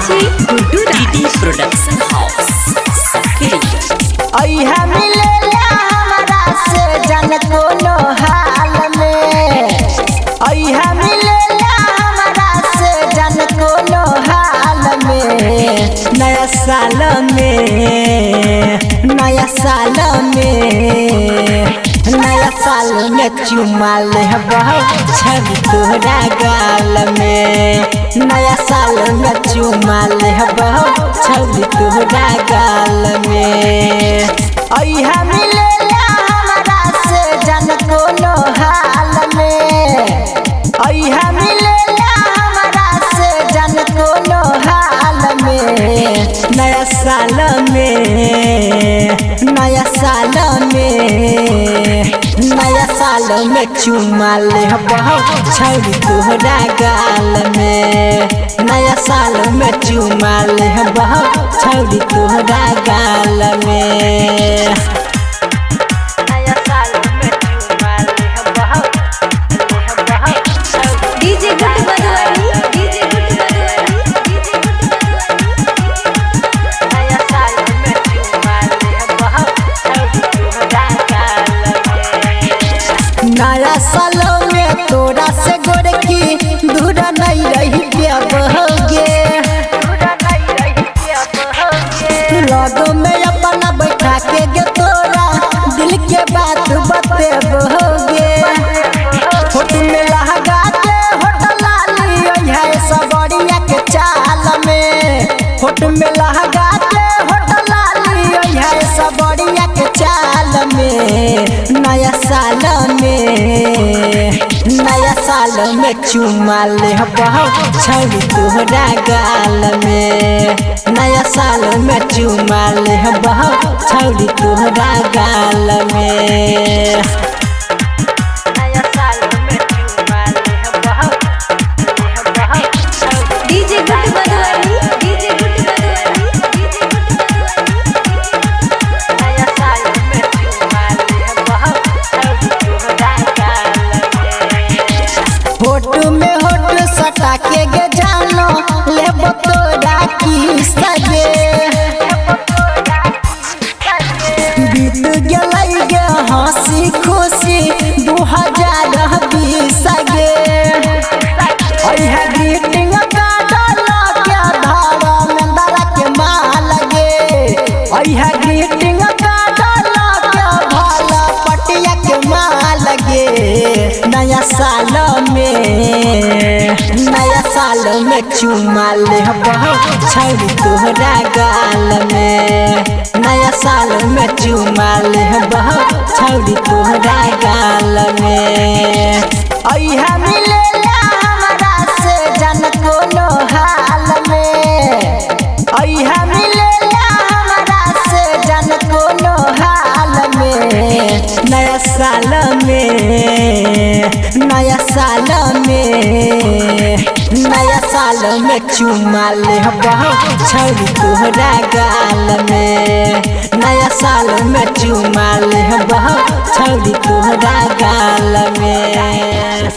DJ Guddu DD production house Sakri. अइहा मिलेला हमरा से जन कोनो हाल में। अइहा मिलेला हमरा से जन कोनो हाल में। नया साल में, नया साल में, नया साल में चुमा लेबौ छवि तोहरा गाल में। नया साल में चुमा लेबौ छवि तोहरा गाल में। अइहा मिलेला हमरा से जन कोनो हाल में। अइहा मिलेला हमरा से जन कोनो हाल में। नया साल में, नया साल में, नया साल में चुमा लेबौ छौरी तोहरा गाल में। नया साल में चुमा लेबौ छौरी तोहरा गाल में। नया साल में चुमा लेबौ। DJ Guddu Madhubani, DJ Guddu Madhubani, DJ Guddu Madhubani. नया साल में चुमा लेबौ छौरी तोहरा गाल में। नया साल में तोरा से गोरकी दूर नहीं रही प्याबोगे। लग में अपना बैठा के गे तोरा दिल के बात बतेबोगे। होठ में लगा के होठ लाली है सबरिया के चाल में। होठ में लगा के होठ लाली है सबरिया के चाल में। नया साल में, नया साल में चुमा लेबौ छौरी तोहरा गाल में। नया साल में चुमा लेबौ छौरी तोहरा गाल में। नया साल में चुमा लेबौ। DJ Guddu Madhubani, DJ Guddu Madhubani, DJ Guddu Madhubani. नया साल में चुमा लेबौ छौरी तोहरा गाल में। होठ में होठ सटा के गे जानो लेबो तोरा की सगे। बीत गेलै गे हंसी खुशी 2020 गे। अइहा ग्रीटिंग कार्ड लऽ के धर्मेंद्र के माल गे। अइहा ग्रीटिंग कार्ड लऽ के भोला पटिया के माल गे। नया साल में, नया साल में चुमा लेबौ छौरी तोहरा गाल में। नया साल में चुमा लेबौ छौरी तोहरा गाल में। अइहा मिलेला हमरा से जन कोनो हाल में। अइहा मिलेला हमरा से जन कोनो हाल में। नया साल में, नया साल में, नया साल में चुमा लेबौ छौरी तोहरा गाल में। नया साल में चुमा लेबौ छौरी तोहरा गाल में।